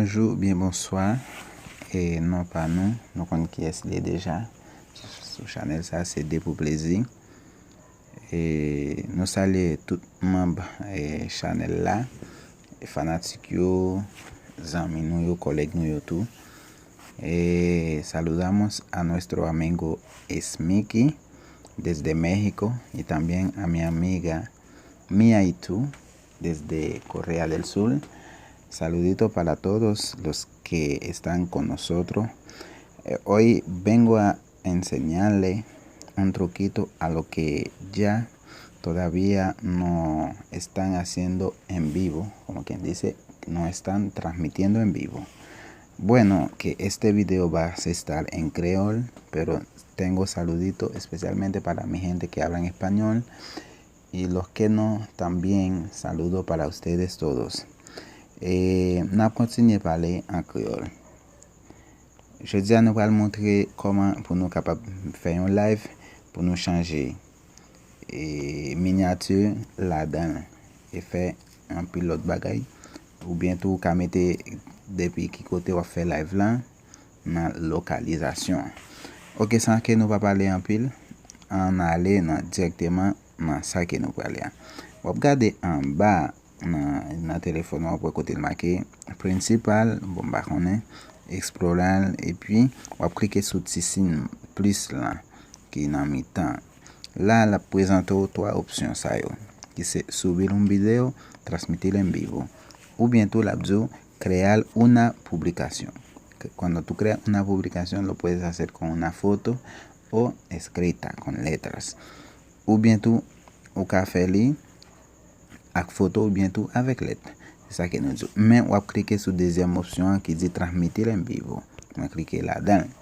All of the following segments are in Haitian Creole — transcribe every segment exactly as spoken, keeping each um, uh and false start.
Bonjou oubyen bonswa. E non pa nou, nou konn kiyès li ye deja. Sou chanèl sa, se De pou Plezi. E nou salye tout manb, e, chanèl la, e fanatik yo, zanmi nou yo, kòlèg nou yo tou. E saludamos a nuestro amigo Smiki desde México y también a mi amiga Mia y tú desde Corea del Sur. Saludito para todos los que están con nosotros. Eh, hoy vengo a enseñarle un truquito a lo que ya todavía no están haciendo en vivo, como quien dice, no están transmitiendo en vivo. Bueno, que este video va a estar en creol, pero tengo saludito especialmente para mi gente que hablan español y los que no, también saludo para ustedes todos. Eh, n ap kontinye pale an kreyòl. Jodi a, nou pral montre kòman pou nou kapab fè yon live pou nou chanje, e, minyati ladan l e fè anpil lòt bagay. Oubyen tou, ou ka mete depi ki kote w ap fè live la nan lokalizasyon an. Oke, san ke nou pa pale anpil, ann ale nan, dirèkteman nan sa ke nou prale a. W ap gade anba nan, nan telefòn ou, w ap wè kote l make Principal, bon, m pa konnen, Explorer, epi w ap klike sou ti siy plis la ki nan mitan. La, l ap prezante w twa opsyon sa yo, ki se subir un video, transmitir en vivo. Oubyen tou, l ap di w crear una publicación. Cuando tú creas una publicación, lo puedes hacer con una foto o escrita, con letras. Oubyen tou, ou ka fè li ak foto oubyen tou avèk lèt. Se sa ke nou di w. Men w ap klike sou dezyèm opsyon an ki di transmitir en vivo. Mwen klike ladan l.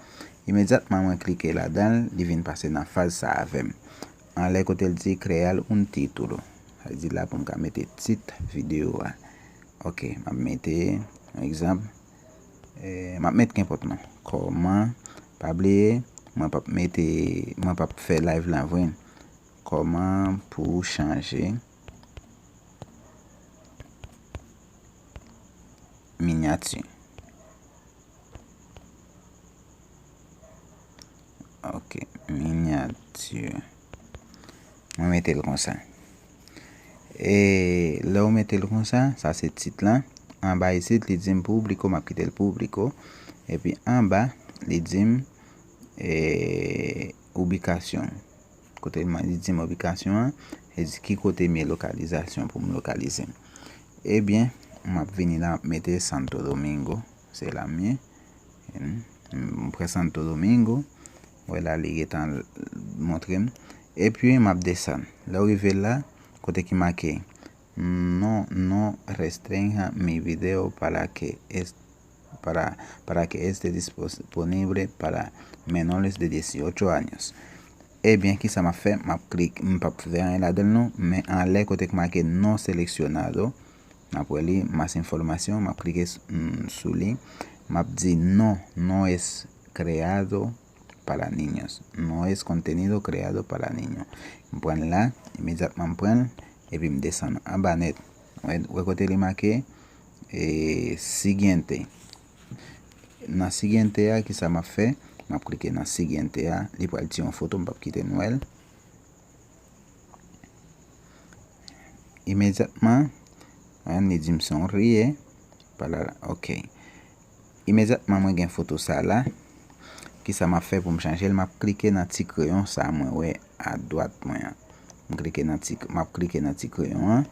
Imedyatman mwen klike ladan l, li vin pase nan faz sa avè m. Anlè kote l di crear un título. Sa vle di la pou m ka mete tit videyo a. Oke, m ap mete yon egzanp. E, m ap met kenpòt non. Kòman, pa bliye, mwen p ap mete, mwen p ap fè live la vre. Kòman pou chanje minyati? Ok, minyati. Mwen mete l konsa. E lè w mete l konsa, sa se tit la. Anba isit, li di m público, m ap kite l público. Epi anba, li di m, e, ubicación. Kote li di m ubicación an, li di ki kote m ye, lokalizasyon pou m lokalize m. Ebyen, m ap vini la, m ap mete Santo Domingo, se la m ye. M pran Santo Domingo, wè la li gentan montre m. Epi m ap desann. Lè w rive la, kote ki make, no, no restrinja mi video para que es-, para, para que esté disponible para menores de dieciocho años. Ebyen, kisa m ap fè? M ap klik, m p ap fè anyen ladan l non, men anlè kote k make no seleccionado, n ap wè li, más información, m ap klike s-, mm, sou li, m ap di no, no es creado para niños, no es contenido creado para niños. M pran l la, imedyatman m pran l, epi m desann anba nèt. Wè, wè kote li make, e, siguiente. Nan siguiente a, kisa m ap fè? M ap klike nan siguiente a. Li pral tiye yon foto, m p ap kite n wè l. Imedyatman, an, li di m sonríe. Pa la, ok. Imedyatman, mwen gen foto sa la. Kisa m ap fè pou m chanje l? M ap klike nan ti kreyon sa mwen wè adwat mwen an. M klike nan ti, m ap klike nan ti kreyon an.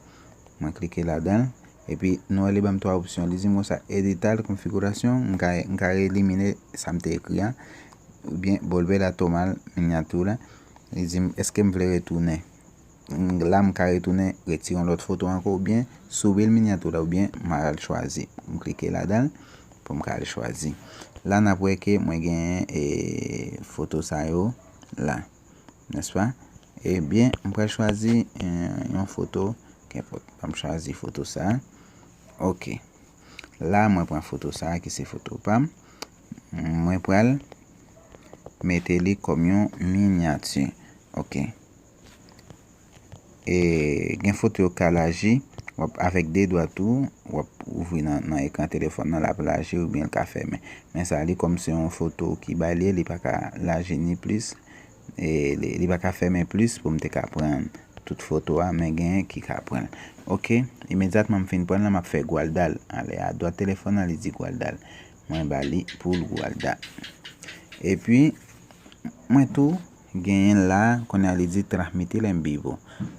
Mwen klike ladan l. Epi, nou wè li ban m twa opsyon. Li di m konsa, editar configuración, m ka, m ka elimine sa m te ekri a. Oubyen, volver a tomar miniatura. Li di m, èske m vle retounen? M, la, m ka retounen, retire yon lòt foto ankò, oubyen, subir miniatura, oubyen, m al chwazi. M klike ladan l pou m ka al chwazi. La, n ap wè ke mwen genyen, e, foto sa yo la. Nèspa? Ebyen, m pral chwazi, eh, yon foto, kenpòt, ban m chwazi foto sa. Ok. La, mwen pran foto sa ki se foto pa m. Mwen pral mete li kòm yon minyati. Ok. E gen foto yo ka laji, w ap, avèk de dwat ou, w ap, ouvri nan, nan ekran telefòn nan, l ap laji oubyen l ka fèmen. Men sa, li kòm se yon foto ki bay li, li pa ka laji ni plis, e li, li pa ka fèmen plis pou m te ka pran tout foto a, men genyen ki ka pran l. Oke, imedyatman m fin pran l la, m ap fè gwalda l. Anlè a dwat telefòn nan, li di gwalda l. Mwen ba li pou l gwalda. Epi, mwen tou genyen la, kounye a li di transmitir en vivo.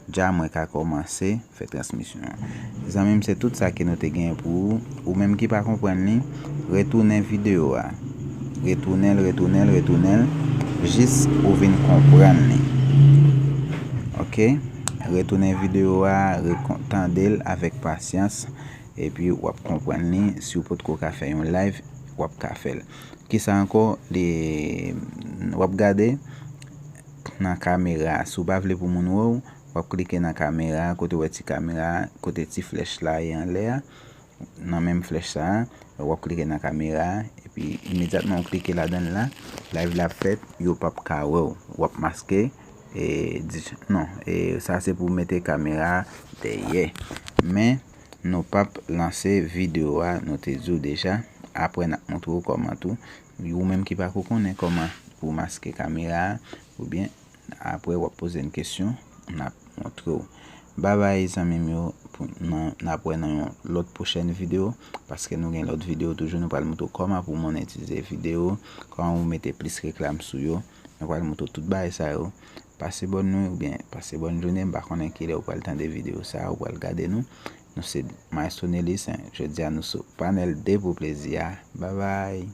Dja mwen ka kòmanse fè transmisyon an. Zanmi m, se tout sa ke nou te genyen pou ou. Ou menm ki pa konprann li, retounen videyo a. Retounen l, retounen l, retounen l, jis ou vin konprann li. Oke? Retounen videyo a, rekon-, tande l avèk pasyans, epi w ap konprann li. Si w potko ka fè yon live, w ap ka fè l. Kisa ankò? Li, w ap gade nan kamera. Si w pa vle pou moun wè w, w ap klike nan kamera, kote w wè ti kamera, kote ti flèch la ye anlè a, nan menm flèch sa a, w ap klike nan kamera a, epi imedyatman w klike ladan l la, live la ap fèt, yo p ap ka wè w. W ap maske, e, di, non, e, sa se pou mete kamera a dèyè. Men, nou p ap lanse videyo a, nou te di w deja. Apre, n ap montre w kòman tou. Ou menm ki pa ko konnen kòman pou maske kamera a, oubyen apre w ap poze n kesyon, n ap montre w. Babay, zanmi m yo, pou, nan, n ap wè nan yon lòt pwochèn videyo, paske nou gen lòt videyo toujou, nou pral montre w kòman pou monetize videyo, kòman pou mete plis reklam sou yo. Nou pral montre w tout bagay sa yo. Pase bòn nwit oubyen pase bòn jounen, m pa konnen kilè ou pral tande videyo sa a, ou pral gade nou. Nou se Maestro Nelis, en. Jodi a nou sou panèl de pou plezi a. Babay.